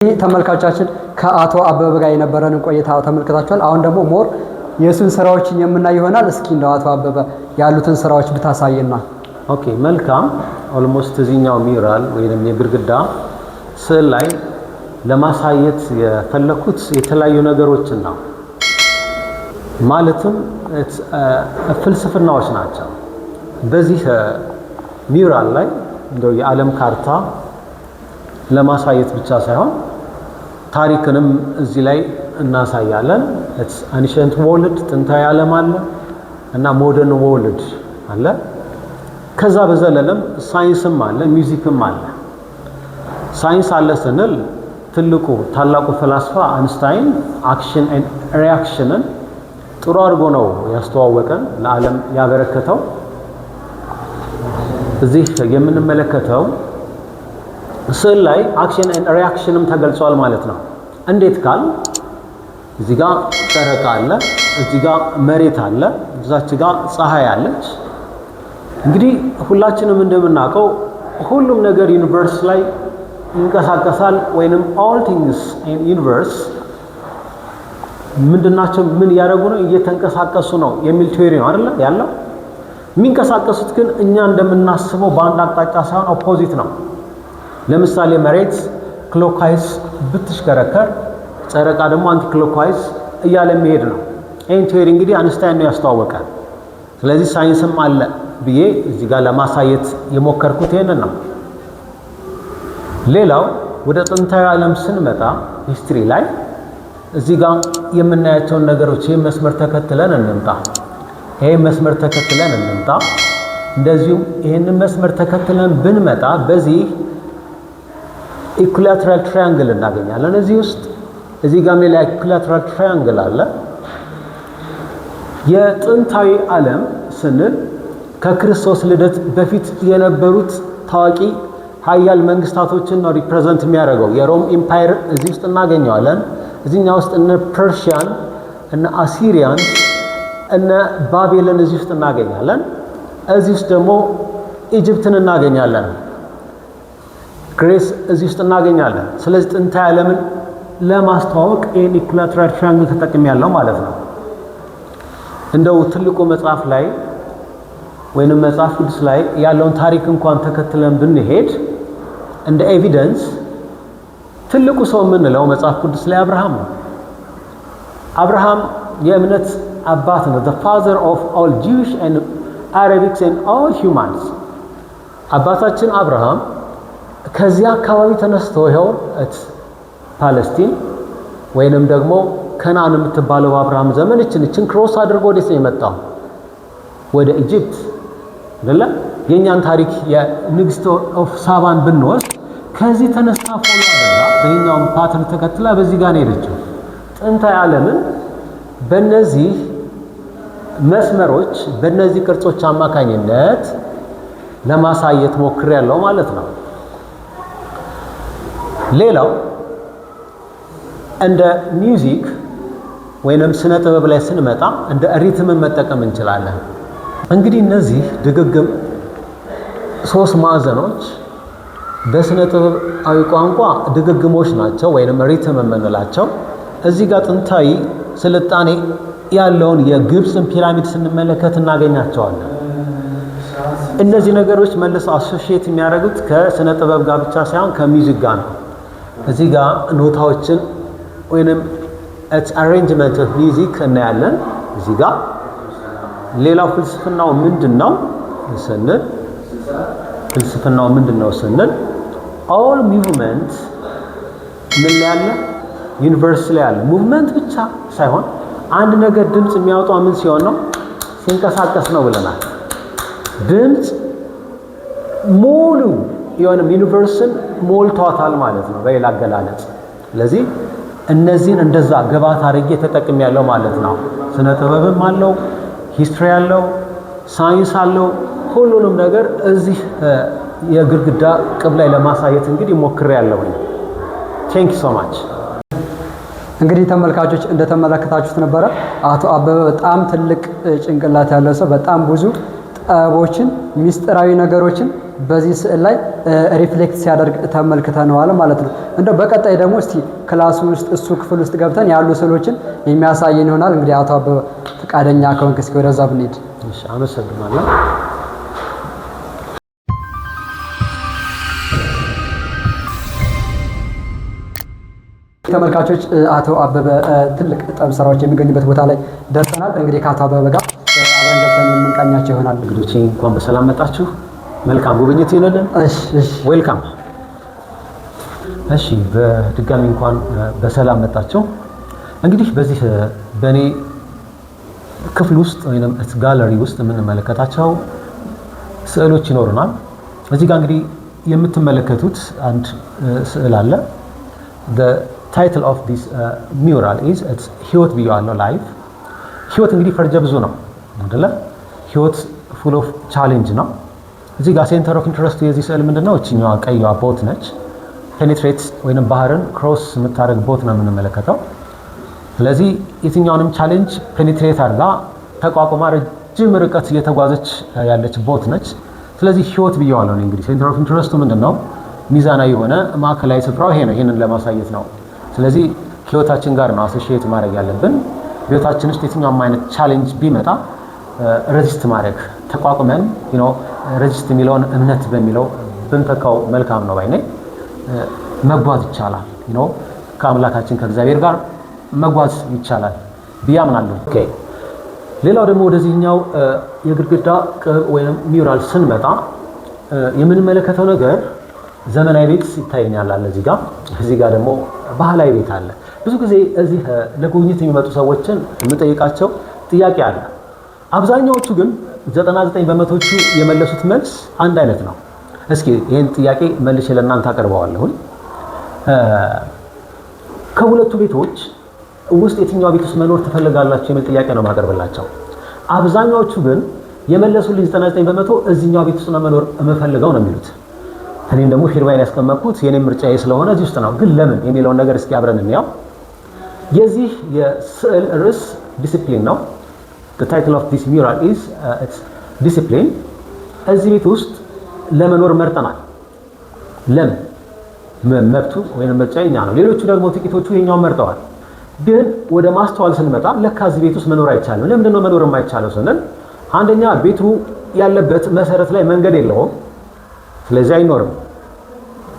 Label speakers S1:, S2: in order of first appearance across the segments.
S1: ተመልካቾቻችን፣ ከአቶ አበበ ጋር የነበረንን ቆይታ ተመልክታችኋል። አሁን ደግሞ more የእሱን ስራዎችን የምናይ ይሆናል። እስኪ እንደው አቶ አበበ ያሉትን ስራዎች ብታሳየና።
S2: Okay፣ መልካም። Almost እዚህኛው mural ወይንም የግድግዳ ስዕል ላይ ለማሳየት የፈለኩት የተለያዩ ነገሮችን ነው። ማለትም ፍልስፍናዎች ናቸው። በዚህ mural ላይ እንደው የዓለም ካርታ ለማሳየት ብቻ ሳይሆን ታሪክንም እዚህ ላይ እናሳያለን። Ancient world፣ ጥንታዊ ዓለም አለ እና modern world አለ። ከዛ በዘለለም ሳይንስም አለ፣ music ም አለ። ሳይንስ አለ ስንል ትልቁ ታላቁ ፈላስፋ አንስታይን action and reaction ን ጥሩ አድርጎ ነው ያስተዋወቀን፣ ለዓለም ያበረከተው። እዚህ የምንመለከተው ስዕል ላይ action and reaction ም ተገልጿል ማለት ነው። እንዴት ካል እዚህ ጋር ጨረቃ አለ፣ እዚህ ጋር መሬት አለ፣ እዛች ጋር ፀሐይ አለች። እንግዲህ ሁላችንም እንደምናውቀው ሁሉም ነገር universe ላይ ይንቀሳቀሳል ወይንም all things in universe ምንድናቸው? ምን እያደረጉ ነው? እየተንቀሳቀሱ ነው የሚል theory ነው አይደለ ያለው። የሚንቀሳቀሱት ግን እኛ እንደምናስበው በአንድ አቅጣጫ ሳይሆን opposite ነው። ለምሳሌ መሬት clockwise ብትሽከረከር፣ ጨረቃ ደግሞ anti clockwise እያለ የሚሄድ ነው። ይህን theory እንግዲህ አንስታይን ነው ያስተዋወቀ። ስለዚህ ሳይንስም አለ ብዬ እዚህ ጋር ለማሳየት የሞከርኩት ይህንን ነው። ሌላው ወደ ጥንታዊ ዓለም ስንመጣ history ላይ እዚህ ጋር የምናያቸውን ነገሮች ይህ መስመር ተከትለን እንምጣ። ይህ መስመር ተከትለን እንምጣ። እንደዚሁም ይህንን መስመር ተከትለን ብንመጣ በዚህ equilateral triangle እናገኛለን። እዚህ ውስጥ እዚህ ጋር ሌላ equilateral triangle አለ። የጥንታዊ ዓለም ስንል ከክርስቶስ ልደት በፊት የነበሩት ታዋቂ ሀያል መንግስታቶችን ነው represent የሚያደርገው። የሮም empire እዚህ ውስጥ እናገኘዋለን። እዚህኛ ውስጥ እነ Persian፣ እነ Assyrian፣ እነ ባቤልን እዚህ ውስጥ እናገኛለን። እዚህ ውስጥ ደግሞ Egypt ን እናገኛለን። Greece እዚህ ውስጥ እናገኛለን። ስለዚህ ጥንታዊ ዓለምን ለማስተዋወቅ ይህን equilateral triangle ተጠቅሜያለሁ ማለት ነው። እንደው ትልቁ መጽሐፍ ላይ ወይንም መጽሐፍ ቅዱስ ላይ ያለውን ታሪክ እንኳን ተከትለን ብንሄድ እንደ evidence ትልቁ ሰው የምንለው መጽሐፍ ቅዱስ ላይ አብርሃም ነው። አብርሃም የእምነት አባት ነው። The father of all Jewish and Arabics and all humans። አባታችን አብርሃም ከዚያ አካባቢ ተነስቶ ይኸው ፓለስቲን ወይንም ደግሞ ከነአን የምትባለው በአብርሃም ዘመን እችን cross አድርጎ ወዴት ነው የመጣው? ወደ Egypt አይደለ? የእኛን ታሪክ የንግስት of ሳባን ብንወስድ ከዚህ ተነስታ follow አድርጋ በይኛውን pattern ተከትላ በዚህ ጋር ነው የሄደችው። ጥንታዊ ዓለምን በእነዚህ መስመሮች፣ በእነዚህ ቅርጾች አማካኝነት ለማሳየት ሞክሬያለሁ ማለት ነው። ሌላው እንደ music ወይንም ስነ ጥበብ ላይ ስንመጣ እንደ rhythm ን መጠቀም እንችላለን። እንግዲህ እነዚህ ድግግም ሶስት ማዕዘኖች በስነ ጥበባዊ ቋንቋ ድግግሞች ናቸው ወይንም rhythm የምንላቸው። እዚህ ጋር ጥንታዊ ስልጣኔ ያለውን የግብፅን ፒራሚድ ስንመለከት እናገኛቸዋለን። እነዚህ ነገሮች መልሰው associate የሚያደርጉት ከስነ ጥበብ ጋር ብቻ ሳይሆን ከ music ጋር ነው። እዚህ ጋር ኖታዎችን ወይንም arrangement of music እናያለን። እዚህ ጋር ሌላው ፍልስፍናው ምንድን ነው ስንል all movement ምን ላይ ያለ? Universe ላይ ያለ movement ብቻ ሳይሆን አንድ ነገር ድምፅ የሚያወጣው ምን ሲሆን ነው? ሲንቀሳቀስ ነው ብለናል። ድምፅ ሙሉ የሆነ universe ን ሞልቷታል ማለት ነው በሌላ አገላለጽ። ስለዚህ እነዚህን እንደዛ ግብዓት አድርጌ ተጠቅሜያለሁ ማለት ነው። ስነ ጥበብም አለው፣ history አለው፣ ሳይንስ አለው። ሁሉንም ነገር እዚህ የግድግዳ ቅብ ላይ ለማሳየት እንግዲህ ሞክሬያለሁኝ። Thank you so much።
S1: እንግዲህ ተመልካቾች፣ እንደተመለከታችሁት ነበረ። አቶ አበበ በጣም ትልቅ ጭንቅላት ያለው ሰው፣ በጣም ብዙ ጠቦችን፣ ሚስጥራዊ ነገሮችን በዚህ ስዕል ላይ reflect ሲያደርግ ተመልክተነዋል ማለት ነው። እንደው በቀጣይ ደግሞ እስቲ class ኡ ውስጥ፣ እሱ ክፍል ውስጥ ገብተን ያሉ ስዕሎችን የሚያሳየን ይሆናል። እንግዲህ አቶ አበበ ፈቃደኛ ከሆንክ እስኪ ወደዛ ብንሄድ።
S2: እሺ፣ አመሰግናለሁ።
S1: ተመልካቾች፣ አቶ አበበ ትልቅ ጥበብ ስራዎች የሚገኙበት ቦታ ላይ ደርሰናል። እንግዲህ ከአቶ አበበ ጋር አብረን ገብተን የምንቃኛቸው ይሆናል።
S2: እንግዶቼ፣ እንኳን በሰላም መጣችሁ። መልካም ጉብኝት ይሁንልን።
S1: እሺ።
S2: Welcome። እሺ፣ በድጋሚ እንኳን በሰላም መጣችሁ። እንግዲህ በዚህ በእኔ ክፍል ውስጥ ወይም ጋለሪ ውስጥ የምንመለከታቸው ስዕሎች ይኖሩናል። እዚህ ጋር እንግዲህ የምትመለከቱት አንድ ስዕል አለ። The title of this mural is ህይወት ብየዋለሁ፣ life። ህይወት እንግዲህ ፈርጀ ብዙ ነው አይደለ? ህይወት full of challenge ነው። እዚህ ጋር center of interest ኡ የዚህ ስዕል ምንድነው? እችኛዋ ቀይዋ boat ነች። Penetrate ወይንም ባህርን cross የምታደርግ boat ነው የምንመለከተው። ስለዚህ የትኛውንም challenge penetrate አድርጋ ተቋቁማ ረጅም ርቀት እየተጓዘች ያለች boat ነች። ስለዚህ ህይወት ብየዋለሁ። እንግዲህ center of interest ኡ ምንድን ነው? ሚዛናዊ የሆነ ማዕከላዊ ስፍራው ይሄ ነው። ይሄንን ለማሳየት ነው። ስለዚህ ህይወታችን ጋር ነው associate ማድረግ ያለብን። ህይወታችን ውስጥ የትኛውም አይነት challenge ቢመጣ resist ማድረግ፣ ተቋቁመን፣ resist የሚለውን እምነት በሚለው ብንተካው መልካም ነው ባይ ነኝ። መጓዝ ይቻላል፣ ከአምላካችን ከእግዚአብሔር ጋር መጓዝ ይቻላል ብዬ አምናለሁ። Okay፣ ሌላው ደግሞ ወደዚህኛው የግድግዳ ቅብ ወይም mural ስንመጣ የምንመለከተው ነገር ዘመናዊ ቤት ይታየኛል አለ እዚህ ጋር። እዚህ ጋር ደግሞ ባህላዊ ቤት አለ። ብዙ ጊዜ እዚህ ለጉብኝት የሚመጡ ሰዎችን የምጠይቃቸው ጥያቄ አለ። አብዛኛዎቹ ግን 99 በመቶዎቹ የመለሱት መልስ አንድ አይነት ነው። እስኪ ይህን ጥያቄ መልሼ ለእናንተ አቀርበዋለሁኝ። ከሁለቱ ቤቶች ውስጥ የትኛው ቤት ውስጥ መኖር ትፈልጋላችሁ የሚል ጥያቄ ነው የማቀርብላቸው። አብዛኛዎቹ ግን የመለሱልኝ 99% እዚህኛው ቤት ውስጥ ነው መኖር የምፈልገው ነው የሚሉት። እኔም ደግሞ ፊርማዬን ያስቀመጥኩት የኔም ምርጫዬ ስለሆነ እዚህ ውስጥ ነው። ግን ለምን የሚለውን ነገር እስኪ አብረን እንያው። የዚህ የስዕል ርዕስ ዲሲፕሊን ነው። The title of this mural is it's discipline። እዚህ ቤት ውስጥ ለመኖር መርጠናል። ለምን? መብቱ ወይም ምርጫ የኛ ነው። ሌሎቹ ደግሞ ጥቂቶቹ ይሄኛውን መርጠዋል። ግን ወደ ማስተዋል ስንመጣ ለካ እዚህ ቤት ውስጥ መኖር አይቻልም። ለምንድን ነው መኖር የማይቻለው ስንል አንደኛ ቤቱ ያለበት መሰረት ላይ መንገድ የለውም። ስለዚህ አይኖርም።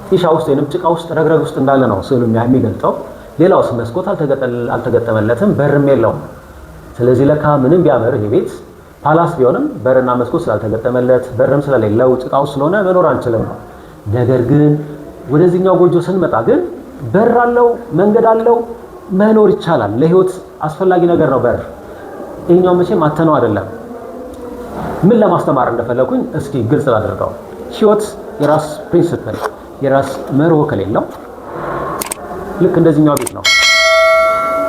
S2: ጢሻ ውስጥ ወይንም ጭቃ ውስጥ፣ ረግረግ ውስጥ እንዳለ ነው ስዕሉ የሚገልጠው። ሌላውስ መስኮት አልተገጠመለትም፣ በርም የለውም። ስለዚህ ለካ ምንም ቢያምር ይሄ ቤት palace ቢሆንም በርና መስኮት ስላልተገጠመለት፣ በርም ስለሌለው፣ ጭቃ ውስጥ ስለሆነ መኖር አንችልም ነው። ነገር ግን ወደዚህኛው ጎጆ ስንመጣ ግን በር አለው፣ መንገድ አለው፣ መኖር ይቻላል። ለህይወት አስፈላጊ ነገር ነው በር። ይሄኛው መቼም አተነው አይደለም። ምን ለማስተማር እንደፈለኩኝ እስኪ ግልጽ ላድርገው። ህይወት የራስ principle፣ የራስ መርሆ ከሌለው ልክ እንደዚህኛው ቤት ነው።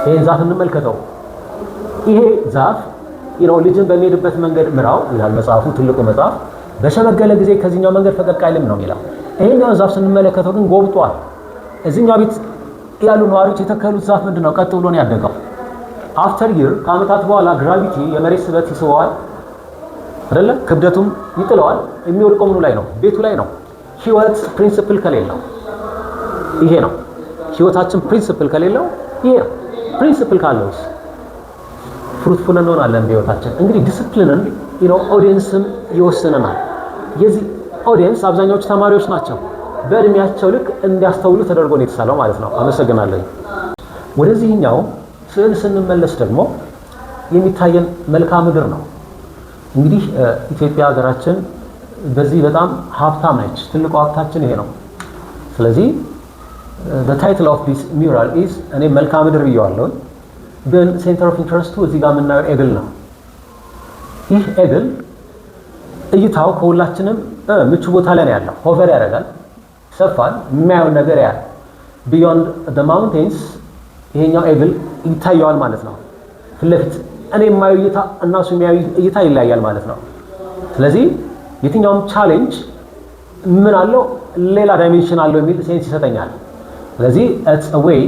S2: ይሄን ዛፍ እንመልከተው። ይሄ ዛፍ ልጅን በሚሄድበት መንገድ ምራው ይላል መጽሐፉ፣ ትልቁ መጽሐፍ። በሸመገለ ጊዜ ከዚህኛው መንገድ ፈቀቅ አይልም ነው የሚለው። ይሄኛውን ዛፍ ስንመለከተው ግን ጎብጧል። እዚህኛው ቤት ያሉ ነዋሪዎች የተከሉት ዛፍ ምንድን ነው? ቀጥ ብሎ ነው ያደገው። After year፣ ከዓመታት በኋላ gravity፣ የመሬት ስበት ይስበዋል አይደለ? ክብደቱም ይጥለዋል። የሚወድቀው ምኑ ላይ ነው? ቤቱ ላይ ነው። ህይወት principle ከሌለው ይሄ ነው። ህይወታችን principle ከሌለው ይሄ ነው። Principle ካለውስ fruitful እንሆናለን በህይወታችን። እንግዲህ discipline ን audience ም ይወስነናል። የዚህ audience አብዛኛዎቹ ተማሪዎች ናቸው። በእድሜያቸው ልክ እንዲያስተውሉ ተደርጎ ነው የተሳለው ማለት ነው። አመሰግናለሁ። ወደዚህኛው ስዕል ስንመለስ ደግሞ የሚታየን መልክዓ ምድር ነው። እንግዲህ ኢትዮጵያ ሀገራችን በዚህ በጣም ሀብታም ነች። ትልቁ ሀብታችን ይሄ ነው። ስለዚህ the title of this mural is እኔ መልክዓ ምድር ብየዋለሁ፣ ግን center of interest ኡ እዚህ ጋር የምናየው eagle ነው። ይህ eagle እይታው ከሁላችንም ምቹ ቦታ ላይ ነው ያለው። Hover ያደርጋል፣ ይሰፋል፣ የሚያየውን ነገር ያያል። Beyond the mountains ይሄኛው eagle ይታየዋል ማለት ነው። ፊት ለፊት እኔ የማየው እይታ እና እሱ የሚያየው እይታ ይለያያል ማለት ነው። ስለዚህ የትኛውም challenge ምን አለው፣ ሌላ dimension አለው የሚል sense ይሰጠኛል። ስለዚህ it's a way፣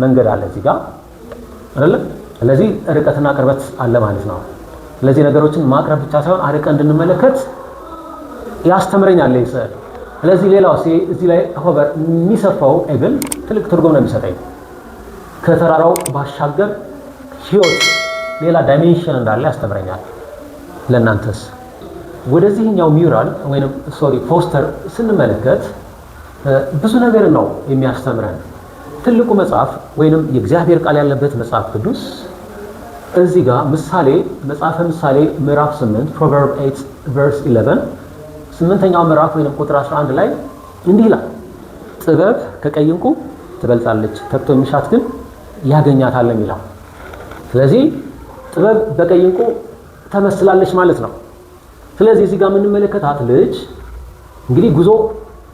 S2: መንገድ አለ እዚህ ጋር አይደለ? ስለዚህ ርቀትና ቅርበት አለ ማለት ነው። ስለዚህ ነገሮችን ማቅረብ ብቻ ሳይሆን አርቀን እንድንመለከት ያስተምረኛል ይህ ስዕል። ስለዚህ ሌላው እዚህ ላይ hover የሚሰፋው eagle ትልቅ ትርጉም ነው የሚሰጠኝ። ከተራራው ባሻገር ህይወት ሌላ dimension እንዳለ ያስተምረኛል። ለእናንተስ? ወደዚህኛው mural ወይም sorry poster ስንመለከት ብዙ ነገር ነው የሚያስተምረን። ትልቁ መጽሐፍ ወይንም የእግዚአብሔር ቃል ያለበት መጽሐፍ ቅዱስ እዚህ ጋር ምሳሌ፣ መጽሐፈ ምሳሌ ምዕራፍ 8፣ Proverb 8 verse 11፣ ስምንተኛው ምዕራፍ ወይንም ቁጥር 11 ላይ እንዲህ ይላል፣ "ጥበብ ከቀይ ዕንቁ ትበልጣለች፣ ተግቶ የሚሻት ግን ያገኛታል" የሚለው። ስለዚህ ጥበብ በቀይ ዕንቁ ተመስላለች ማለት ነው። ስለዚህ እዚህ ጋር የምንመለከታት ልጅ እንግዲህ ጉዞ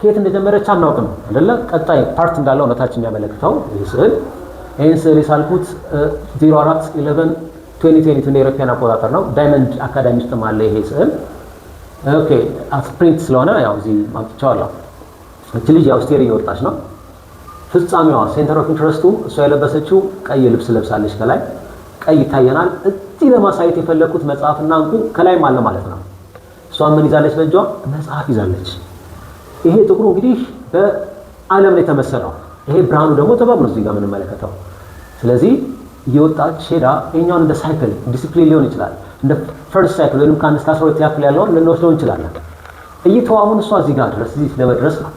S2: ከየት እንደጀመረች አናውቅም አይደለ? ቀጣይ part እንዳለው ነው ታች የሚያመለክተው ይህ ስዕል። ይህን ስዕል የሳልኩት 04 11 2022 እንደ European አቆጣጠር ነው። Diamond Academy ውስጥም አለ ይሄ ስዕል። Okay, print ስለሆነ ያው እዚህ አምጥቼዋለሁ። እቺ ልጅ ያው stair እየወጣች ነው። ፍጻሜዋ center of interest ኡ እሷ የለበሰችው ቀይ ልብስ ለብሳለች። ከላይ ቀይ ይታየናል። እዚህ ለማሳየት የፈለኩት መጽሐፍና እንቁ ከላይም አለ ማለት ነው። እሷ ምን ይዛለች? በእጇ መጽሐፍ ይዛለች። ይሄ ጥቁሩ እንግዲህ በዓለም ላይ የተመሰለው፣ ይሄ ብርሃኑ ደግሞ ጥበብ ነው እዚህ ጋር የምንመለከተው። ስለዚህ እየወጣች ሄዳ ይሄኛውን እንደ cycle discipline ሊሆን ይችላል። እንደ first cycle ወይም ከ1 እስከ 12 ያክል ያለውን ልንወስደው እንችላለን። እይታው አሁን እሷ እዚህ ጋር ድረስ እዚህ ለመድረስ ነው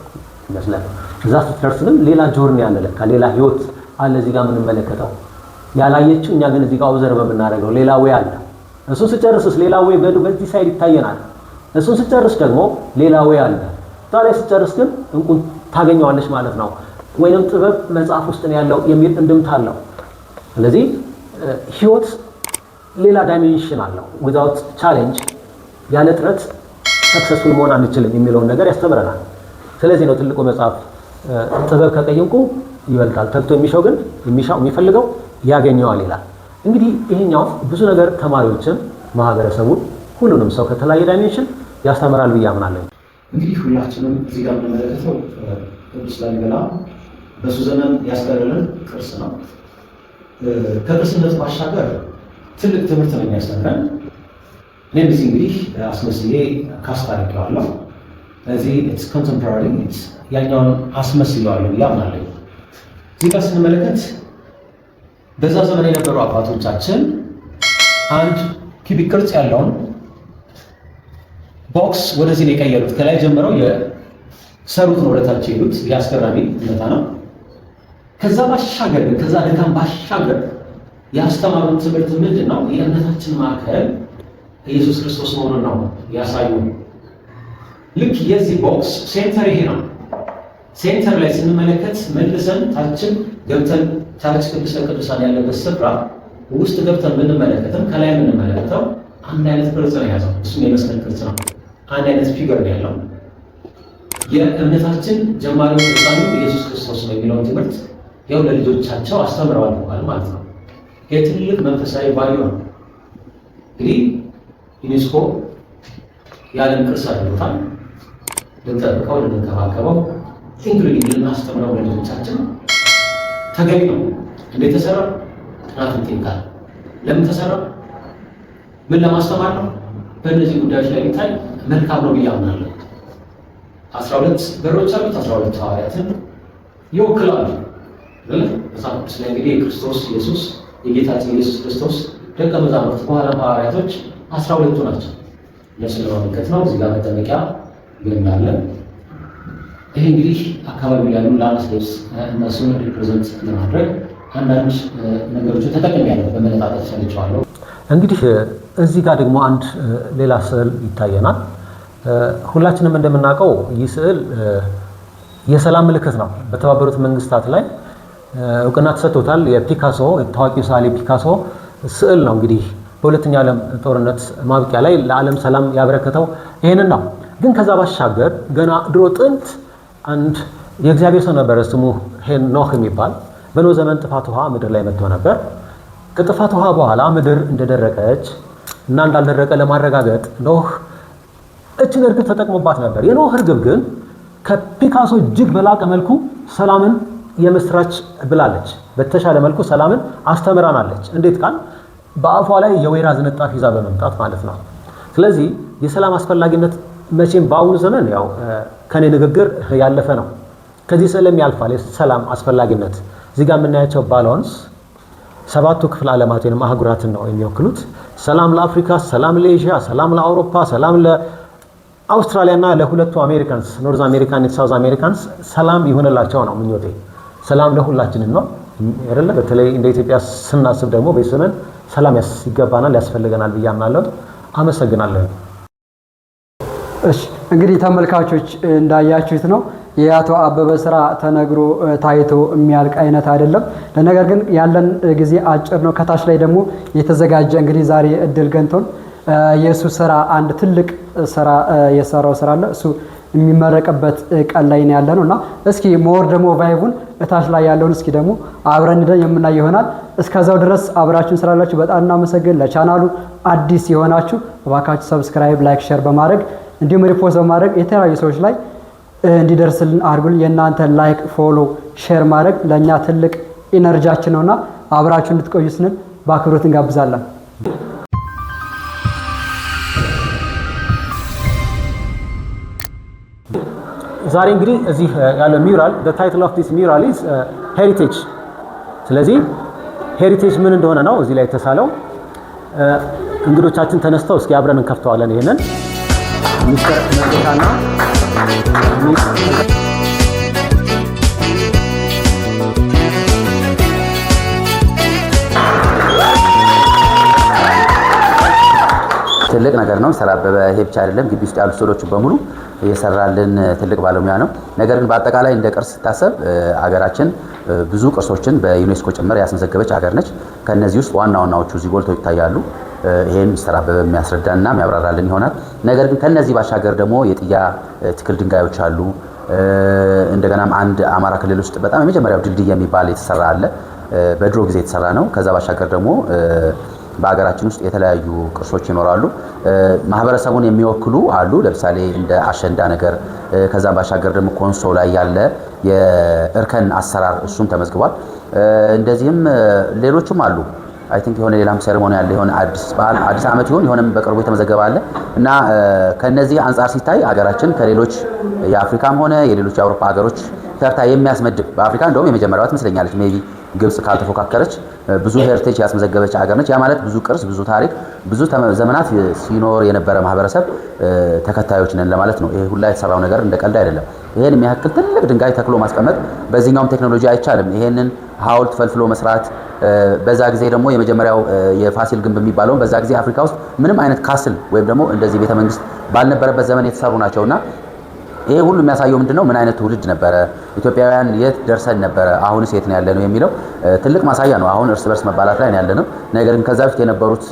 S2: ይመስላል። እዛ ስትደርስ ግን ሌላ journey አለ፣ ለካ ሌላ ህይወት አለ እዚህ ጋር የምንመለከተው ያላየችው፣ እኛ ግን እዚህ ጋር observe በምናደርገው ሌላ way አለ። እሱን ስጨርስስ ሌላ way በዚህ side ይታየናል። እሱን ስጨርስ ደግሞ ሌላ way አለ። እዛ ላይ ስጨርስ ግን እንቁን ታገኘዋለች ማለት ነው። ወይንም ጥበብ መጽሐፍ ውስጥ ነው ያለው የሚል እንድምታ አለው። ስለዚህ ህይወት ሌላ dimension አለው። Without challenge፣ ያለ ጥረት successful መሆን አንችልም የሚለውን ነገር ያስተምረናል። ስለዚህ ነው ትልቁ መጽሐፍ ጥበብ ከቀይ ዕንቁ ይበልጣል፣ ተግቶ የሚሻው ግን የሚሻው የሚፈልገው ያገኘዋል ይላል። እንግዲህ ይሄኛው ብዙ ነገር ተማሪዎችን፣ ማህበረሰቡን፣ ሁሉንም ሰው ከተለያየ dimension ያስተምራል ብዬ አምናለሁ።
S3: እንግዲህ ሁላችንም እዚህ ጋር የምንመለከተው ቅዱስ ላሊበላ በሱ ዘመን ያስቀረልን ቅርስ ነው። ከቅርስነት ባሻገር ትልቅ ትምህርት ነው የሚያስተምረን። እኔም እዚህ እንግዲህ አስመስዬ cast አድርጌዋለሁ። ስለዚህ it's contemporary፣ ያኛውን አስመስለዋለሁ ብዬ አምናለሁ። እዚህ ጋር ስንመለከት በዛ ዘመን የነበሩ አባቶቻችን አንድ cubic ቅርጽ ያለውን box ወደዚህ ነው የቀየሩት። ከላይ ጀምረው የሰሩት ነው ወደታች የሄዱት። የአስገራሚ እውነታ ነው። ከዛ ባሻገር ግን፣ ከዛ ድካም ባሻገር ያስተማሩት ትምህርት ምንድን ነው? የእምነታችን ማዕከል ኢየሱስ ክርስቶስ መሆኑን ነው ያሳዩ። ልክ የዚህ box center ይሄ ነው። Center ላይ ስንመለከት መልሰን ታችን ገብተን ታች ቅዱሰ ቅዱሳን ያለበት ስፍራ ውስጥ ገብተን ብንመለከትም ከላይ የምንመለከተው አንድ አይነት ቅርጽ ነው የያዘው። እሱም የመስቀል ቅርጽ ነው። አንድ አይነት figure ነው ያለው። የእምነታችን ጀማሪው ፍጻሜው ኢየሱስ ክርስቶስ ነው የሚለውን ትምህርት ያው ለልጆቻቸው አስተምረዋል ማለት ነው። የትልቅ መንፈሳዊ value ነው። እንግዲህ ዩኔስኮ የዓለም ቅርስ አድርጎታል። ልንጠብቀው፣ ልንንከባከበው፣ including ልናስተምረው ለልጆቻችን ተገቢ ነው። እንዴት ተሰራ? ጥናት ይጠይቃል። ለምን ተሰራ? ምን ለማስተማር ነው? በእነዚህ ጉዳዮች ላይ ቢታይ መልካም ነው ብዬ አምናለሁ። 12 በሮች አሉት። 12 ሐዋርያትን ይወክላሉ። መጽሐፍ ቅዱስ ላይ እንግዲህ የክርስቶስ ኢየሱስ፣ የጌታችን ኢየሱስ ክርስቶስ ደቀ መዛሙርት በኋላ ሐዋርያቶች 12ቱ ናቸው። እነሱን ለማመልከት ነው። እዚህ ጋር መጠመቂያ ገንዳ አለ። ይሄ እንግዲህ አካባቢ ያሉ landscapes እነሱን represent ለማድረግ አንዳንድ ነገሮችን ተጠቅሜያለሁ። በመለጣጠፍ ሰርቼዋለሁ።
S2: እንግዲህ እዚህ ጋር ደግሞ አንድ ሌላ ስዕል ይታየናል። ሁላችንም እንደምናውቀው ይህ ስዕል የሰላም ምልክት ነው። በተባበሩት መንግስታት ላይ እውቅና ተሰጥቶታል። የፒካሶ፣ ታዋቂው ሰዓሊ ፒካሶ ስዕል ነው። እንግዲህ በሁለተኛው ዓለም ጦርነት ማብቂያ ላይ ለዓለም ሰላም ያበረከተው ይህንን ነው። ግን ከዛ ባሻገር ገና ድሮ ጥንት አንድ የእግዚአብሔር ሰው ነበረ፣ ስሙ ኖህ የሚባል። በኖህ ዘመን ጥፋት ውሃ ምድር ላይ መጥቶ ነበር። ከጥፋት ውሃ በኋላ ምድር እንደደረቀች እና እንዳልደረቀ ለማረጋገጥ ኖህ እችን እርግብ ተጠቅሞባት ነበር። የኖህ እርግብ ግን ከፒካሶ እጅግ በላቀ መልኩ ሰላምን የምስራች ብላለች። በተሻለ መልኩ ሰላምን አስተምራናለች። እንዴት ካልን በአፏ ላይ የወይራ ዝንጣፊ ይዛ በመምጣት ማለት ነው። ስለዚህ የሰላም አስፈላጊነት መቼም በአሁኑ ዘመን ያው ከኔ ንግግር ያለፈ ነው። ከዚህ ስዕልም ያልፋል የሰላም አስፈላጊነት። እዚህ ጋር የምናያቸው balloons ሰባቱ ክፍለ ዓለማት ወይም አህጉራትን ነው የሚወክሉት። ሰላም ለአፍሪካ፣ ሰላም ለኤዥያ፣ ሰላም ለአውሮፓ፣ ሰላም ለአውስትራሊያ እና ለሁለቱ Americans፣ North American፣ South Americans ሰላም ይሆንላቸው ነው ምኞቴ። ሰላም ለሁላችንም ነው አይደለ? በተለይ እንደ ኢትዮጵያ ስናስብ ደግሞ በዚህ ዘመን ሰላም ይገባናል፣ ያስፈልገናል ብዬ አምናለሁ። አመሰግናለሁ።
S1: እሺ፣ እንግዲህ ተመልካቾች እንዳያችሁት ነው፣ የአቶ አበበ ስራ ተነግሮ ታይቶ የሚያልቅ አይነት አይደለም። ለነገር ግን ያለን ጊዜ አጭር ነው። ከታች ላይ ደግሞ የተዘጋጀ፣ እንግዲህ ዛሬ እድል ገንቶን የእሱ ስራ፣ አንድ ትልቅ ስራ የሰራው ስራ አለ። እሱ የሚመረቅበት ቀን ላይ ነው ያለ ነው እና እስኪ more ደግሞ vibe ኡን እታች ላይ ያለውን እስኪ ደግሞ አብረን ሄደን የምናይ ይሆናል። እስከዛው ድረስ አብራችሁን ስላላችሁ በጣም እናመሰግን። ለቻናሉ አዲስ የሆናችሁ እባካችሁ subscribe፣ like፣ share በማድረግ እንዲሁም repost በማድረግ የተለያዩ ሰዎች ላይ እንዲደርስልን አድርጉልን። የእናንተ like፣ follow፣ share ማድረግ ለእኛ ትልቅ energy ያችን ነውና አብራችሁ እንድትቆዩ ስንል በአክብሮት እንጋብዛለን።
S2: ዛሬ እንግዲህ እዚህ ያለው mural፣ the title of this mural is heritage። ስለዚህ heritage ምን እንደሆነ ነው እዚህ ላይ የተሳለው። እንግዶቻችን ተነስተው እስኪ አብረን እንከፍተዋለን። ይሄንን ሚስተር መንገሻና ሚስ
S4: ትልቅ ነገር ነው። ሚስተር አበበ ይሄ ብቻ አይደለም፣ ግቢ ውስጥ ያሉ ስዕሎች በሙሉ የሰራልን ትልቅ ባለሙያ ነው። ነገር ግን በአጠቃላይ እንደ ቅርስ ሲታሰብ አገራችን ብዙ ቅርሶችን በዩኔስኮ ጭምር ያስመዘገበች አገር ነች። ከነዚህ ውስጥ ዋና ዋናዎቹ እዚህ ጎልተው ይታያሉ። ይሄን ሚስተር አበበ የሚያስረዳና የሚያብራራልን ይሆናል። ነገር ግን ከነዚህ ባሻገር ደግሞ የጥያ ትክል ድንጋዮች አሉ። እንደገናም አንድ አማራ ክልል ውስጥ በጣም የመጀመሪያው ድልድይ የሚባል የተሰራ አለ። በድሮ ጊዜ የተሰራ ነው። ከዛ ባሻገር ደግሞ በሀገራችን ውስጥ የተለያዩ ቅርሶች ይኖራሉ። ማህበረሰቡን የሚወክሉ አሉ። ለምሳሌ እንደ አሸንዳ ነገር፣ ከዛም ባሻገር ደግሞ ኮንሶ ላይ ያለ የእርከን አሰራር እሱም ተመዝግቧል። እንደዚህም ሌሎችም አሉ። I think የሆነ ሌላም ceremony ያለ፣ የሆነ አዲስ በዓል፣ አዲስ ዓመት ይሁን የሆነም በቅርቡ የተመዘገበ አለ። እና ከነዚህ አንጻር ሲታይ ሀገራችን ከሌሎች የአፍሪካም ሆነ የሌሎች የአውሮፓ ሀገሮች ተርታ የሚያስመድብ፣ በአፍሪካ እንደውም የመጀመሪያዋ ትመስለኛለች፣ maybe ግብጽ ካልተፎካከረች፣ ብዙ heritage ያስመዘገበች ሀገር ነች። ያ ማለት ብዙ ቅርስ፣ ብዙ ታሪክ፣ ብዙ ዘመናት ሲኖር የነበረ ማህበረሰብ ተከታዮች ነን ለማለት ነው። ይሄ ሁላ የተሰራው ነገር እንደ ቀልድ አይደለም። ይሄን የሚያክል ትልቅ ድንጋይ ተክሎ ማስቀመጥ በዚህኛውም ቴክኖሎጂ አይቻልም። ይሄንን ሐውልት ፈልፍሎ መስራት፣ በዛ ጊዜ ደግሞ የመጀመሪያው የፋሲል ግንብ የሚባለው በዛ ጊዜ አፍሪካ ውስጥ ምንም አይነት castle ወይም ደግሞ እንደዚህ ቤተ መንግስት ባልነበረበት ዘመን የተሰሩ ናቸውና ይሄ ሁሉ የሚያሳየው ምንድነው? ምን አይነት ትውልድ ነበረ? ኢትዮጵያውያን የት ደርሰን ነበረ? አሁንስ የት ነው ያለነው የሚለው ትልቅ ማሳያ ነው። አሁን እርስ በርስ መባላት ላይ ነው ያለነው። ነገር ግን ከዛ በፊት የነበሩት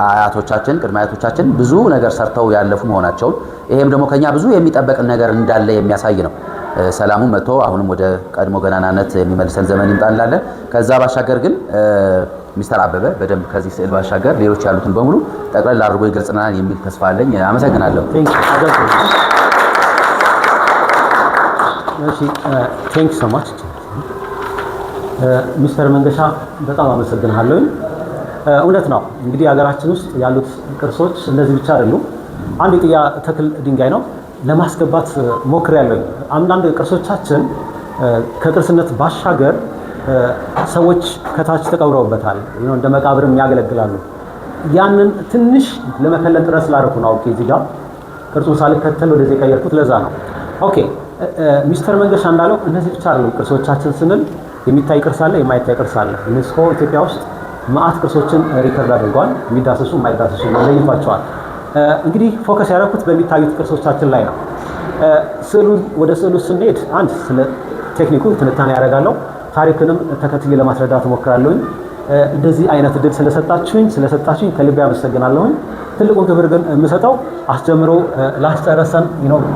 S4: አያቶቻችን፣ ቅድመ አያቶቻችን ብዙ ነገር ሰርተው ያለፉ መሆናቸውን፣ ይሄም ደግሞ ከኛ ብዙ የሚጠበቅ ነገር እንዳለ የሚያሳይ ነው። ሰላሙ መጥቶ አሁንም ወደ ቀድሞ ገናናነት የሚመልሰን ዘመን ይምጣ እንላለን። ከዛ ባሻገር ግን ሚስተር አበበ በደንብ ከዚህ ስዕል ባሻገር ሌሎች ያሉትን በሙሉ ጠቅለል አድርጎ ይገልጽናል የሚል ተስፋ አለኝ። አመሰግናለሁ።
S2: እሺ፣ thank you so much ሚስተር መንገሻ፣ በጣም አመሰግናለሁ። እውነት ነው፣ እንግዲህ ሀገራችን ውስጥ ያሉት ቅርሶች እነዚህ ብቻ አይደሉም። አንድ የጥያ ተክል ድንጋይ ነው ለማስገባት ሞክሬያለሁ። አንዳንድ ቅርሶቻችን ከቅርስነት ባሻገር ሰዎች ከታች ተቀብረውበታል፣ እንደ መቃብርም ያገለግላሉ። ያንን ትንሽ ለመከለል ጥረት ስላደረኩ ነው አውቄ እዚህ ጋር ቅርጹን ሳልከተል ወደዚህ የቀየርኩት ለዛ ነው። Okay፣ ሚስተር መንገሻ እንዳለው እነዚህ ብቻ አይደሉም። ቅርሶቻችን ስንል የሚታይ ቅርስ አለ፣ የማይታይ ቅርስ አለ። ዩኔስኮ ኢትዮጵያ ውስጥ መዓት ቅርሶችን record አድርጓል። የሚዳሰሱ፣ የማይዳሰሱ ለይቷቸዋል። እንግዲህ focus ያደረኩት በሚታዩት ቅርሶቻችን ላይ ነው። ስዕሉ ወደ ስዕሉ ስንሄድ አንድ ስለ ቴክኒኩ ትንታኔ ያደርጋለሁ። ታሪክንም ተከትዬ ለማስረዳት እሞክራለሁኝ። እንደዚህ አይነት እድል ስለሰጣችሁኝ ከልቤ አመሰግናለሁኝ። ትልቁን ክብር ግን የምሰጠው አስጀምሮ ላስጨረሰን፣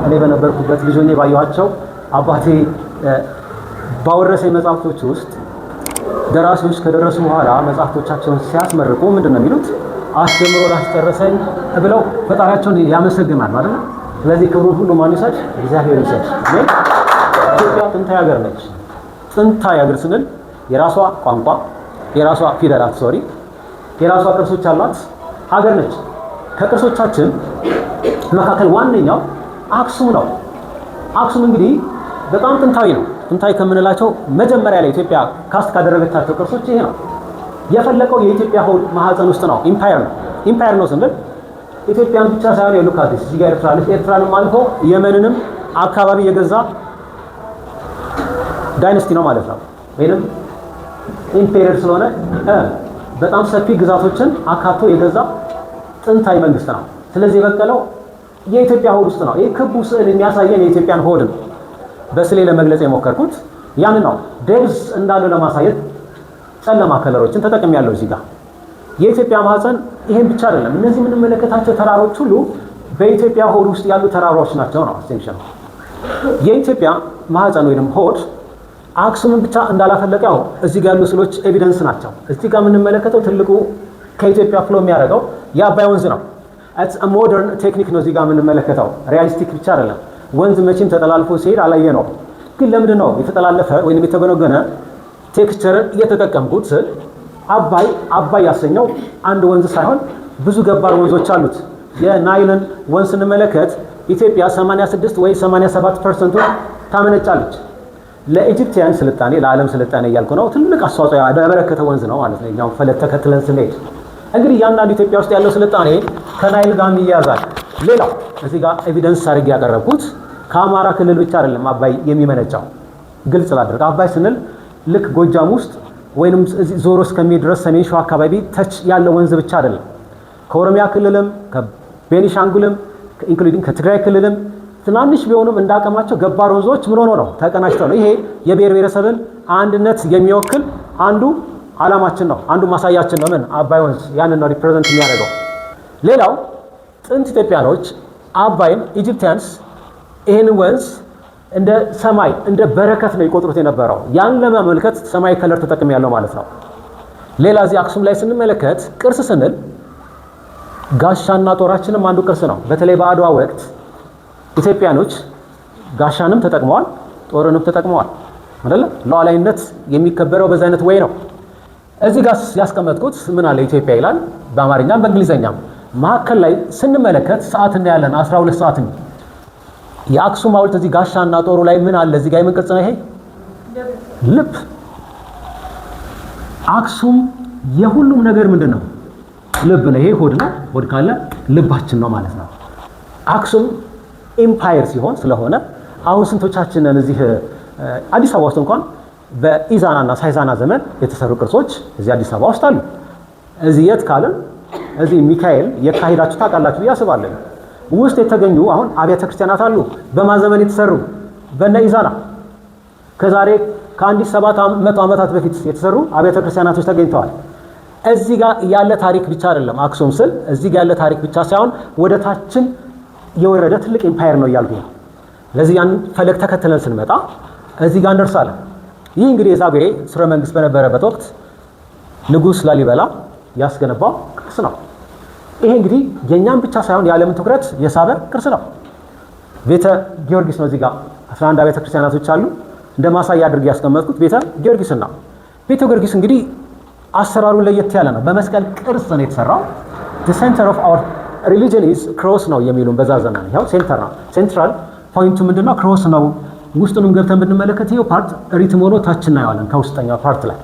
S2: እኔ በነበርኩበት ልጅ ሆኜ ባየኋቸው፣ አባቴ ባወረሰኝ መጽሐፍቶች ውስጥ ደራሲዎች ከደረሱ በኋላ መጽሐፍቶቻቸውን ሲያስመርቁ ምንድን ነው የሚሉት? አስጀምሮ ላስጨረሰኝ ብለው ፈጣሪያቸውን ያመሰግናል ማለት ነው። ስለዚህ ክብሩን ሁሉ ማን ይውሰድ? እግዚአብሔር ይውሰድ። ኢትዮጵያ ጥንታዊ ሀገር ነች። ጥንታዊ ሀገር ስንል የራሷ ቋንቋ፣ የራሷ ፊደላት፣ sorry፣ የራሷ ቅርሶች ያሏት ሀገር ነች። ከቅርሶቻችን መካከል ዋነኛው አክሱም ነው። አክሱም እንግዲህ በጣም ጥንታዊ ነው። ጥንታዊ ከምንላቸው መጀመሪያ ላይ ኢትዮጵያ cast ካደረገቻቸው ቅርሶች ይሄ ነው። የፈለቀው የኢትዮጵያ ሆድ ማህፀን ውስጥ ነው። Empire ነው። Empire ነው ስንል ኢትዮጵያን ብቻ ሳይሆን የሉካቲስ እዚህ ጋር ኤርትራ አለች። ኤርትራንም አልፎ የመንንም አካባቢ የገዛ dynasty ነው ማለት ነው። ወይንም empire ስለሆነ በጣም ሰፊ ግዛቶችን አካቶ የገዛ ጥንታዊ መንግስት ነው። ስለዚህ የበቀለው የኢትዮጵያ ሆድ ውስጥ ነው። ይህ ክቡ ስዕል የሚያሳየን የኢትዮጵያን ሆድ ነው። በስዕሌ ለመግለጽ የሞከርኩት ያን ነው። Depth እንዳለው ለማሳየት ጨለማ color ኦችን ተጠቅሜያለሁ እዚህ ጋር። የኢትዮጵያ ማህፀን ይሄን ብቻ አይደለም። እነዚህ የምንመለከታቸው ተራሮች ሁሉ በኢትዮጵያ ሆድ ውስጥ ያሉ ተራሮች ናቸው ነው assumption። የኢትዮጵያ ማህፀን ወይንም ሆድ አክሱምን ብቻ እንዳላፈለቀ ያው እዚህ ጋር ያሉ ስዕሎች evidence ናቸው። እዚህ ጋር የምንመለከተው ትልቁ ከኢትዮጵያ flow የሚያደርገው የአባይ ወንዝ ነው። It's a modern technique ነው እዚህ ጋር የምንመለከተው፣ realistic ብቻ አይደለም። ወንዝ መቼም ተጠላልፎ ሲሄድ አላየ ነው። ግን ለምንድን ነው የተጠላለፈ ወይንም የተጎነጎነ texture ን እየተጠቀምኩት ስል አባይ አባይ ያሰኘው አንድ ወንዝ ሳይሆን ብዙ ገባር ወንዞች አሉት። የናይልን ወንዝ ስንመለከት ኢትዮጵያ 86 ወይ 87% ኡን ታመነጫለች። ለ Egyptian ስልጣኔ፣ ለዓለም ስልጣኔ እያልኩ ነው፣ ትልቅ አስተዋጽኦ ያበረከተ ወንዝ ነው ማለት ነው። እኛው ፈለግ ተከትለን ስንሄድ እንግዲህ እያንዳንዱ ኢትዮጵያ ውስጥ ያለው ስልጣኔ ከናይል ጋር ይያዛል። ሌላው እዚህ ጋር evidence አድርጌ ያቀረብኩት ከአማራ ክልል ብቻ አይደለም አባይ የሚመነጨው። ግልጽ ላድርግ። አባይ ስንል ልክ ጎጃም ውስጥ ወይንም እዚህ ዞሮ እስከሚድረስ ሰሜን ሸዋ አካባቢ touch ያለው ወንዝ ብቻ አይደለም። ከኦሮሚያ ክልልም፣ ከቤኒሻንጉልም፣ including ከትግራይ ክልልም ትናንሽ ቢሆኑም እንዳቀማቸው ገባር ወንዞች ምን ሆኖ ነው ተቀናጅተው ነው። ይሄ የብሔር ብሔረሰብን አንድነት የሚወክል አንዱ ዓላማችን ነው፣ አንዱ ማሳያችን ነው። ምን አባይ ወንዝ ያንን ነው represent የሚያደርገው። ሌላው ጥንት ኢትዮጵያኖች አባይን፣ Egyptians ይህንን ወንዝ እንደ ሰማይ እንደ በረከት ነው ይቆጥሩት የነበረው። ያን ለማመልከት ሰማያዊ color ተጠቅሜያለሁ ማለት ነው። ሌላ እዚህ አክሱም ላይ ስንመለከት ቅርስ ስንል ጋሻና ጦራችንም አንዱ ቅርስ ነው። በተለይ በአድዋ ወቅት ኢትዮጵያኖች ጋሻንም ተጠቅመዋል፣ ጦርንም ተጠቅመዋል አይደለ? ሉዓላዊነት የሚከበረው በዛ አይነት way ነው። እዚህ ጋር ያስቀመጥኩት ምን አለ? ኢትዮጵያ ይላል በአማርኛም በእንግሊዘኛም። መካከል ላይ ስንመለከት ሰዓት እናያለን፣ 12 ሰዓት። የአክሱም ሐውልት እዚህ ጋሻና ጦሩ ላይ ምን አለ? እዚህ ጋር የምን ቅርጽ ነው ይሄ? ልብ። አክሱም የሁሉም ነገር ምንድን ነው? ልብ ነው። ይሄ ሆድ ነው። ሆድ ካለ ልባችን ነው ማለት ነው። አክሱም empire ሲሆን ስለሆነ አሁን ስንቶቻችንን እዚህ አዲስ አበባ ውስጥ እንኳን በኢዛናና ሳይዛና ዘመን የተሰሩ ቅርሶች እዚህ አዲስ አበባ ውስጥ አሉ። እዚህ የት ካልን እዚህ ሚካኤል የካሄዳችሁ ታውቃላችሁ ብዬ አስባለሁ። ውስጥ የተገኙ አሁን አብያተ ክርስቲያናት አሉ። በማን ዘመን የተሰሩ? በነ ኢዛና፣ ከዛሬ ከ1700 ዓመታት በፊት የተሰሩ አብያተ ክርስቲያናቶች ተገኝተዋል። እዚህ ጋር ያለ ታሪክ ብቻ አይደለም። አክሱም ስል እዚህ ጋር ያለ ታሪክ ብቻ ሳይሆን ወደ ታችን የወረደ ትልቅ empire ነው እያልኩ ነው። ለዚህ ያን ፈለግ ተከትለን ስንመጣ እዚህ ጋር እንደርሳለን። ይህ እንግዲህ የዛጉዌ ስርወ መንግስት በነበረበት ወቅት ንጉስ ላሊበላ ያስገነባው ቅርስ ነው። ይሄ እንግዲህ የእኛም ብቻ ሳይሆን የዓለምን ትኩረት የሳበ ቅርስ ነው። ቤተ ጊዮርጊስ ነው። እዚህ ጋር 11 አብያተ ክርስቲያናቶች አሉ። እንደ ማሳያ አድርጌ ያስቀመጥኩት ቤተ ጊዮርጊስን ነው። ቤተ ጊዮርጊስ እንግዲህ አሰራሩ ለየት ያለ ነው። በመስቀል ቅርጽ ነው የተሰራው። "The center of our religion is cross" ነው የሚሉን በዛ ዘመን። ይኸው center ነው። Central point ኡ ምንድነው? Cross ነው። ውስጡንም ገብተን ብንመለከት ይኸው part written ሆኖ ታች እናየዋለን ከውስጠኛው part ላይ።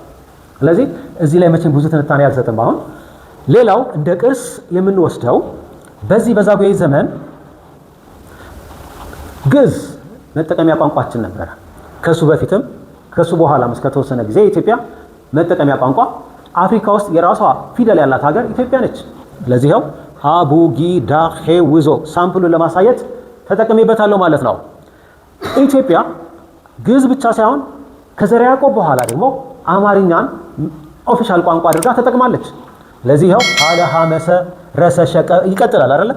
S2: ስለዚህ እዚህ ላይ መቼም ብዙ ትንታኔ አልሰጥም አሁን። ሌላው እንደ ቅርስ የምንወስደው በዚህ በዛጉዌ ዘመን ግዕዝ መጠቀሚያ ቋንቋችን ነበረ። ከሱ በፊትም ከሱ በኋላም እስከ ተወሰነ ጊዜ የኢትዮጵያ መጠቀሚያ ቋንቋ፣ አፍሪካ ውስጥ የራሷ ፊደል ያላት ሀገር ኢትዮጵያ ነች። ለዚህ ይኸው አቡጊዳ ሄውዞ sample ኡን ለማሳየት ተጠቅሜበታለሁ ማለት ነው። ኢትዮጵያ ግዕዝ ብቻ ሳይሆን ከዘርዓ ያዕቆብ በኋላ ደግሞ አማርኛን official ቋንቋ አድርጋ ተጠቅማለች። ለዚህ ይኸው ሀለ ሀመሰ ረሰ ሸቀ ይቀጥላል አይደለ?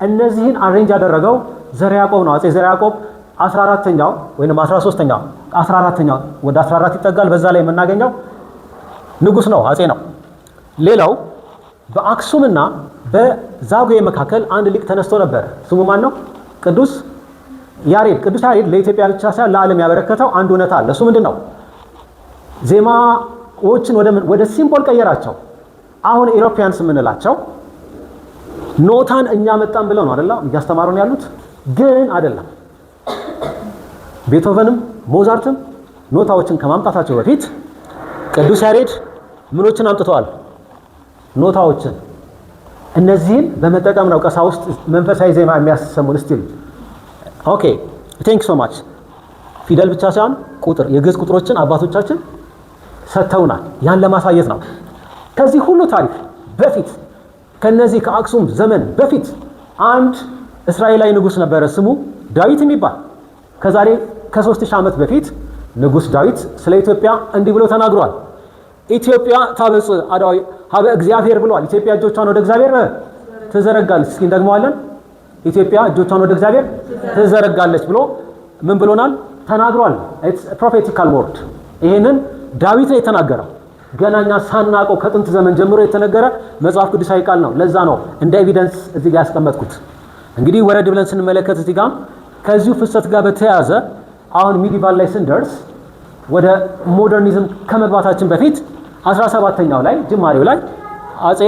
S2: እነዚህን arrange ያደረገው ዘርዓ ያዕቆብ ነው። አፄ ዘርዓ ያዕቆብ 14ተኛው ወይንም 13ተኛው፣ 14ተኛው፣ ወደ 14 ይጠጋል። በዛ ላይ የምናገኘው ንጉስ ነው፣ አፄ ነው። ሌላው በአክሱምና በዛጉዌ መካከል አንድ ሊቅ ተነስቶ ነበር። ስሙ ማን ነው? ቅዱስ ያሬድ። ቅዱስ ያሬድ ለኢትዮጵያ ብቻ ሳይሆን ለዓለም ያበረከተው አንድ እውነት አለ። እሱ ምንድን ነው? ዜማዎችን ወደ symbol ቀየራቸው። አሁን Europeans የምንላቸው ኖታን እኛ መጣን ብለው ነው አይደል እያስተማሩን ያሉት፣ ግን አይደለም። ቤቶቨንም ሞዛርትም ኖታዎችን ከማምጣታቸው በፊት ቅዱስ ያሬድ ምኖችን አምጥተዋል? ኖታዎችን። እነዚህን በመጠቀም ነው ቀሳውስት መንፈሳዊ ዜማ የሚያሰሙን። Still okay, thank so much። ፊደል ብቻ ሳይሆን ቁጥር፣ የግዕዝ ቁጥሮችን አባቶቻችን ሰጥተውናል። ያን ለማሳየት ነው። ከዚህ ሁሉ ታሪክ በፊት፣ ከነዚህ ከአክሱም ዘመን በፊት አንድ እስራኤላዊ ንጉሥ ነበረ፣ ስሙ ዳዊት የሚባል። ከዛሬ ከ3000 ዓመት በፊት ንጉሥ ዳዊት ስለ ኢትዮጵያ እንዲህ ብሎ ተናግሯል። ኢትዮጵያ ታበጽሕ አእዳዊሃ ኀበ እግዚአብሔር ብሏል። ኢትዮጵያ እጆቿን ወደ እግዚአብሔር ትዘረጋለች። እስኪ እንደግመዋለን። ኢትዮጵያ እጆቿን ወደ እግዚአብሔር ትዘረጋለች ብሎ ምን ብሎናል? ተናግሯል። It's prophetical word። ይሄንን ዳዊት ነው የተናገረው። ገና እኛ ሳናውቀው ከጥንት ዘመን ጀምሮ የተነገረ መጽሐፍ ቅዱሳዊ ቃል ነው። ለዛ ነው እንደ evidence እዚህ ጋር ያስቀመጥኩት። እንግዲህ ወረድ ብለን ስንመለከት እዚህ ጋር ከዚሁ ፍሰት ጋር በተያያዘ አሁን medieval ላይ ስንደርስ፣ ወደ modernism ከመግባታችን በፊት 17ኛው ላይ ጅማሬው ላይ አጼ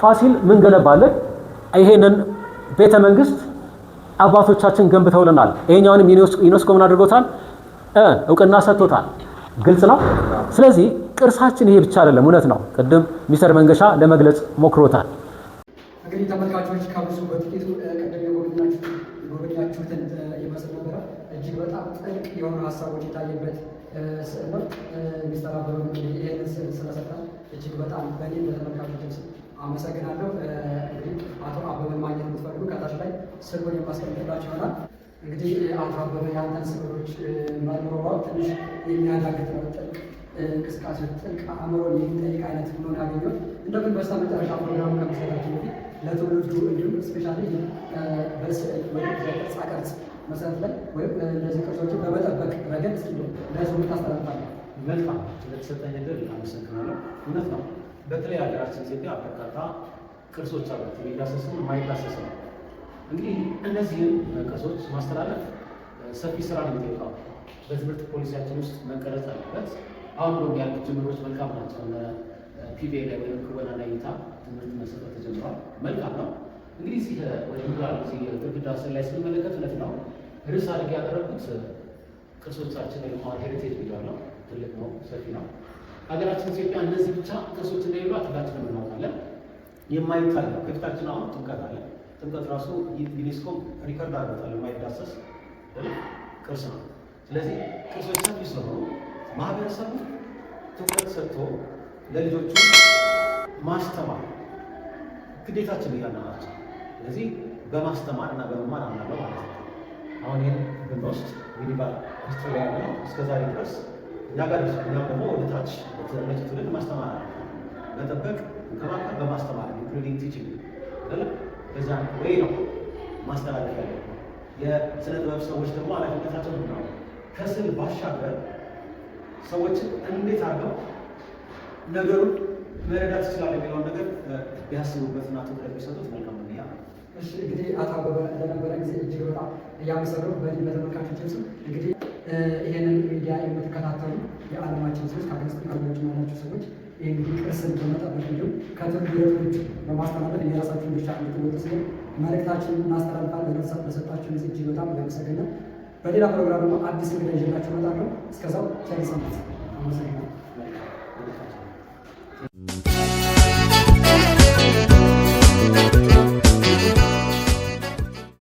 S2: ፋሲል ምን ገነባለን? ይሄንን ቤተ መንግስት አባቶቻችን ገንብተውልናል። ይሄኛውንም ዩኔስኮ ምን አድርጎታል? እውቅና ሰጥቶታል። ግልጽ ነው። ስለዚህ ቅርሳችን ይሄ ብቻ አይደለም፣ እውነት ነው። ቅድም ሚስተር መንገሻ ለመግለጽ ሞክሮታል።
S1: እንግዲህ ተመልካቾች፣ ከብዙ በጥቂቱ ቅድም የጎበኛችሁትን ይመስል ነበረ። እጅግ በጣም ጥልቅ የሆኑ ሀሳቦች የታየበት ስዕል ነው። ሚስተር አበበ እንግዲህ ይህንን ስዕል ስለሰራ እጅግ በጣም በእኔም በተመልካቾችም ስም አመሰግናለሁ። እንግዲህ አቶ አበበን ማግኘት የምትፈልጉ ከታች ላይ ስልኩን የማስቀምጥላችሁ ይሆናል። እንግዲህ አቶ አበበ፣ ያንተን ስዕሎች መርምሮ ማወቅ ትንሽ የሚያዳግት ነው። ጥልቅ እንቅስቃሴ፣ ጥልቅ አእምሮን የሚጠይቅ አይነት ሆኖ ነው ያገኘሁት። እንደው ግን በስተ መጨረሻ ፕሮግራሙ ከመስራታችን በፊት ለትውልዱ እንዲሁም specially በስዕል ወይም በቅርጻ ቅርጽ መሰረት ላይ ወይም እነዚህ ቅርሶችን በመጠበቅ ረገድ እስኪ እንደው ለህዝቡ ታስተላልፋለህ?
S3: መልካም፣ ስለተሰጠኝ እድል አመሰግናለሁ። እውነት ነው። በተለይ ሀገራችን ኢትዮጵያ በርካታ ቅርሶች አሏት፣ የሚዳሰስም የማይዳሰስም። እንግዲህ እነዚህን ቅርሶች ማስተላለፍ ሰፊ ስራ ነው የሚጠይቀው። በትምህርት ፖሊሲያችን ውስጥ መቀረጽ አለበት። አሁን ደግሞ ያሉት ጅምሮች መልካም ናቸው። PBA ላይ ወይም ክወና ላይ እይታ ትምህርት መሰጠት ተጀምሯል። መልካም ነው። እንግዲህ እዚህ ወደ mural እዚህ ግድግዳ ስዕል ላይ ስንመለከት እውነት ነው፣ ርዕስ አድርጌ ያቀረብኩት ቅርሶቻችን ወይም our heritage ብያለሁ። ትልቅ ነው፣ ሰፊ ነው። ሀገራችን ኢትዮጵያ እነዚህ ብቻ ቅርሶች እንደሌሏት ሁላችንም እናውቃለን።
S2: የማይታየው ከፊታችን አሁን ጥምቀት አለ። ጥምቀት ራሱ ዩኔስኮ record አድርጎታል፣ የማይዳሰስ ቅርስ ነው። ስለዚህ ቅርሶች ሰፊ ስለሆኑ ማህበረሰቡ ትኩረት ሰጥቶ ለልጆቹ ማስተማር ግዴታችን እያልን ናቸው። ስለዚህ በማስተማር እና በመማር አምናለሁ ማለት ነው። አሁን ይህን ብንወስድ medieval history ያለ ነው፣ እስከ ዛሬ ድረስ እኛ ጋር ደርሷል። እኛም ደግሞ ወደ ታች መጪ ትውልድ ማስተማር አለ፣ መጠበቅ፣ እንከባከብ፣ በማስተማር including teaching አይደለ? በዛ ወይ ነው ማስተላለፍ ያለ። የስነ ጥበብ ሰዎች ደግሞ ኃላፊነታቸው ምንድን ነው? ከስዕል ባሻገር ሰዎችን እንዴት አድርገው ነገሩን መረዳት ይችላል የሚለውን ነገር ቢያስቡበትና ትኩረት ቢሰጡት መልካም ነው ብዬ አምናለሁ።
S1: እሺ፣ እንግዲህ አቶ አበበ ለነበረ ጊዜ እጅግ በጣም እያመሰገንኩ በእኔ በተመልካቾችም ስም እንግዲህ ይሄንን ሚዲያ የምትከታተሉ የዓለማችን ሰዎች፣ ከሀገር ውስጥ ከሀገር ውጭ ያላችሁ ሰዎች፣ ይህ እንግዲህ ቅርስን በመጠበቅ እንዲሁም ከትውልድ ወደ ትውልድ በማስተላለፍ የራሳችሁን ድርሻ እንድትወጡ ስል መልእክታችንን እናስተላልፋለን። ለሰጣችሁን ጊዜ እጅግ በጣም እያመሰገንን በሌላ ፕሮግራም ደግሞ አዲስ እንግዳ ይዤላችሁ እመጣለሁ። እስከዛው ቸር ሰንብቱ። አመሰግናለሁ።